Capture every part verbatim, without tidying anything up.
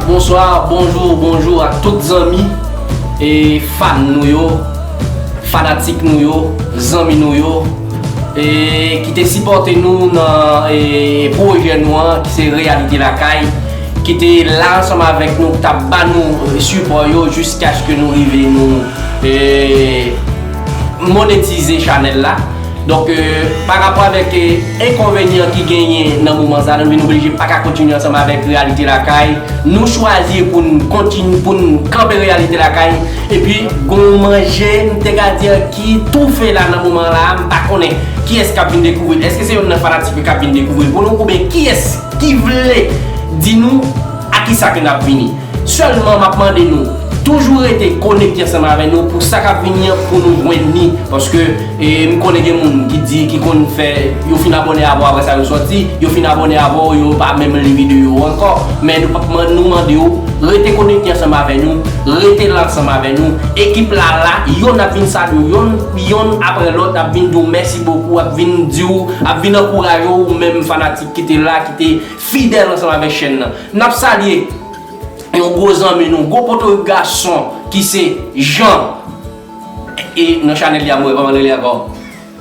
Bonswa, bonjou, bonjou ak tout zanmi e fan nou yo, fanatik nou yo, zanmi nou yo, e ki te sipòte nou nan e, pwojè nou an, ki se Reyalite Lakay, ki te la ansanm avèk nou, ki t ap ba nou e, sipò yo jiskaske nou rive nou e, monetize chanèl la. Donk, e, pa rapò avèk e, enkonvenyan ki genyen nan moman sa, nou vin oblije pa ka kontinye ansanm avèk Reyalite Lakay. Nou chwazi pou n kontinye, pou n kanpe Reyalite Lakay. Epi, gon manje, m te ka di, ki toufe la nan moman la, m pa konnen kiyès k ap vin dekouvri l. Èske se youn nan fanatik yo k ap vin dekouvri l pou nou, oubyen kiyès ki vle di nou a kisa ke n ap vini? Sèlman, m ap mande nou, toujou rete konekte ansanm avè nou pou sa k ap vini an, pou nou jwenn li. Paske, e, m konnen gen moun ki di, ki konn fè, yo fin abòne avè w, apre sa yo sòti, yo fin abòne avè w, yo pa menm li videyo yo ankò. Men nou p ap man-, nou mande w, rete konekte ansanm avè nou, rete la ansanm avè nou. Ekip la la, yonn ap vin salye w, yonn, yonn apre lòt, ap vin di w mèsi bokou, ap vin di w, ap vin ankouraje w, ou menm fanatik ki te la, ki te fidèl ansanm avèk chèn nan. N ap salye yon gwo zanmi nou, gwo potorik gason ki se Jean. E nan chanèl li a, m wè kòman l rele ankò.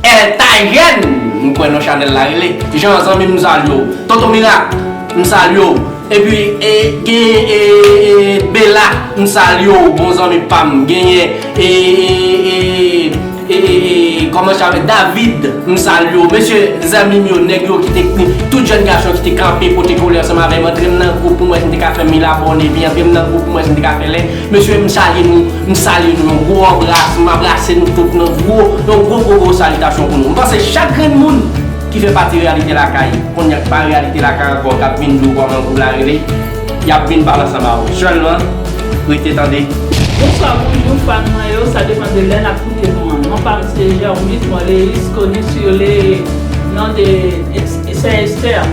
Èl Tajèn, m kwè non chanèl la rele. Jean, zanmi m, m salye w. Tonton Mirak, m salye w. Epi, e, gen, e, e, Bela, m salye w, bon zanmi pa m. Genyen, e, e, e, e, e, e, kòman sa rele? David, m salye w. Mesye, zanmi m yo, nèg yo ki te, tout jèn gason ki te kanpe, pote kole ansanm avè m, antre m nan gwoup pou m wè si m te ka fè mil abòne, epi antre m nan gwoup pou m wè si m te ka fè lè. Mesye, m salye nou, m salye nou, yon gwo anbras, m anbrase nou tout nan gwo, yon gwo, gwo, gwo salitasyon pou nou. M panse chak grenn moun ki fè pati Reyalite Lakay, kounye a k pa Reyalite Lakay ankò, k ap vin di w kòman gwoup la rele, y ap vin pale ansanm avè w. Sèlman, rete tande. Bonswa, bonjou, fan mwen yo, sa depann de lè n ap koute nou an. Non pa m se Germit, mwen Leis, koni sou le non de Sè Esther.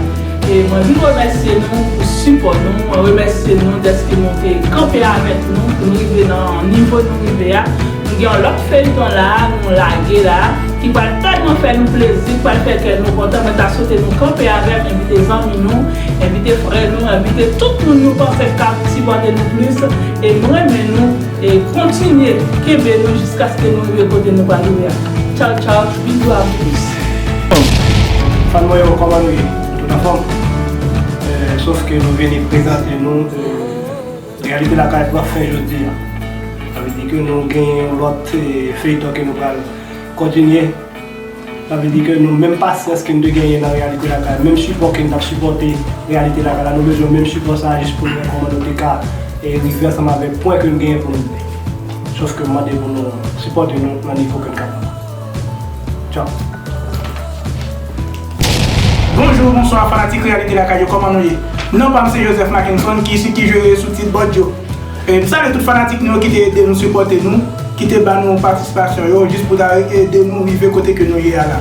E mwen vin remèsye nou pou sipò nou, mwen remèsye nou dèske nou te kanpe avèk nou pou nou rive nan nivo nou rive a. Nou gen yon lòt feyton la, nou lage la, ki pral tèlman fè nou plezi, ki pral fè kè nou kontan. Mwen ta swete nou kanpe avè m, envite zanmi nou, envite frè nou, envite tout moun nou panse k ap sipòte nou plis. E nou renmen nou, e kontinye kenbe nou jiskaske nou rive kote nou pral rive a. Tchaw, tchaw, bizou a vous tous. Fan mwen yo, kòman nou ye? Tout anfòm? Eh, sòf ke nou vini prezante nou, eh, Reyalite Lakay pran fen jodi a. Sa vle di ke nou genyen yon lòt, eh, feyton ke nou pral kontinye. Sa vle di ke nou menm pasyans ke n te genyen nan Reyalite Lakay, menm sipò ke n t ap sipòte Reyalite Lakay la, nou bezwen menm sipò sa a jis pou n wè kòman nou te ka, eh, rive ansanm avèk pwen ke n genyen pou n rive. Sòf ke m mande pou nou sipòte nou nan nivo ke n kapab. Tchaw. Bonjou, bonswa, fanatik Reyalite Lakay yo, kòman nou ye? Non pa m se Joseph Mackenson, ki isi ki jere sou tit bòdyo. E m salye tout fanatik nou yo ki te ede nou, sipòte nou, ki te ba nou patisipasyon yo, jis pou ta ede nou rive kote ke nou ye a la.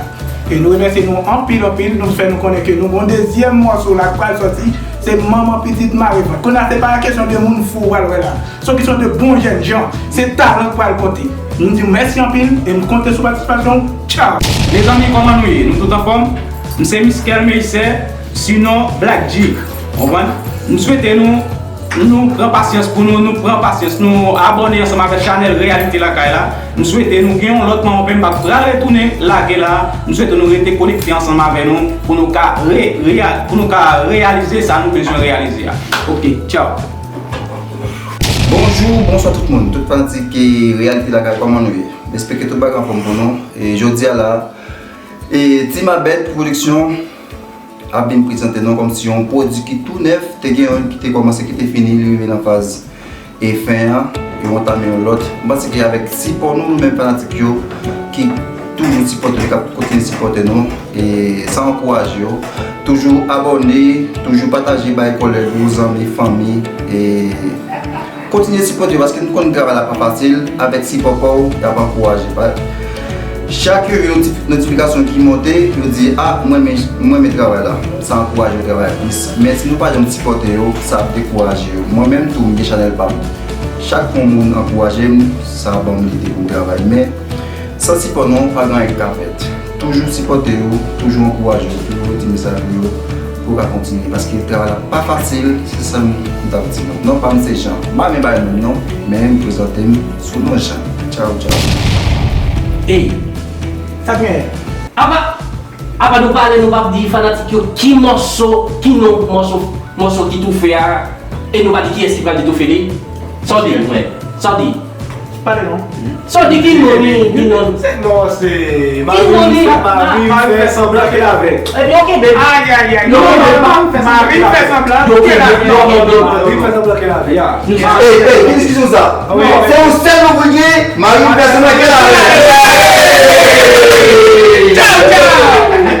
E nou remèsye nou anpil, anpil, nou fè nou konnen ke nou gon dezyèm mòso la k pral sòti, se Manman Pitit Mare Vant. Kounye a se pa kesyon de moun fou ou pral wè la. Se yon kesyon de bon jèn jan. Se talan k pral konte. Nou di w mèsi anpil e m konte sou patisipasyon w. Tchaw! Mezanmi, kòman nou ye? Nou tout anfòm? M se Miskel Meysè, sinon Black G. Konprann? M swete nou, nou pran pasyans pou nou, nou pran pasyans, nou abòne ansanm avèk chanèl Reyalite Lakay la. M swete nou gen yon lòt manman pen m p ap pral retounen lage la. M swete nou rete konekte ansanm avè nou pou nou ka re, reya-, pou nou ka reyalize sa nou bezwen reyalize a. Oke, tchaw. Bonjou, bonswa tout moun, tout fanatik e Reyalite Lakay, kòman nou ye? M espere tout bagay anfòm pou nou. E jodi a la, e Team Abed Production ap vin prezante nou kòmsi yon pwodui ki tou nèf, te gen youn ki te kòmanse, ki te fini, li rive nan faz e fen an, yo antame yon lòt. M panse ke avèk sipò nou, nou menm fanatik yo, ki toujou sipòte nou, k ap kontinye sipòte nou, e sa ankouraje yo. Toujou abòne, toujou pataje bay kòlèg ou, zanmi, fanmi, e kontinye sipòte yo, paske nou konn travay la pa fasil, avèk sipò pa w, y ap ankouraje. Pa, chak yo wè yon ti notifikasyon ki monte, yo di, "A, mwen renmen, mwen renmen travay la." Sa ankouraje yo travay plis. Men si nou pa janm sipòte yo, sa ap dekouraje yo. Mwen menm tou, m gen chanèl pa m. Chak fwa yon moun ankouraje m, sa ban m lide pou m travay. Men, san sipò nou, pa gen anyen ki ka fèt. Toujou sipòte yo, toujou ankouraje yo, toujou rete mesaj pou yo. pou w ka kontinye, paske travay la pa fasil, se sa m t ap di nou. Non pa m se Jean, m pa menm bay moun non, men m prezante m sou non Jean. Tchaw, tchaw. Ey, sa k genyen? Apa, apa nou pale, nou p ap di fanatik yo ki mòso, ki non mòso, mòso ki toufe a, e nou pa di kiyès ki pral detoufe li? Sa w di, mwen? Sa w di? Pale non. Sa w di ki non li, ki non? Se non, se Marie fè semblant ke l avèg. Epi ok, baby. Ay, ay, ay. Non, non, non, Marie fè semblant ke l avèg. Non, non, non, Marie fè semblant ke l avèg. Ey, ey, ki diskisyon sa? Se yon sèl non pou l gen, Marie fè semblant ke l avèg. Tchaw, tchaw.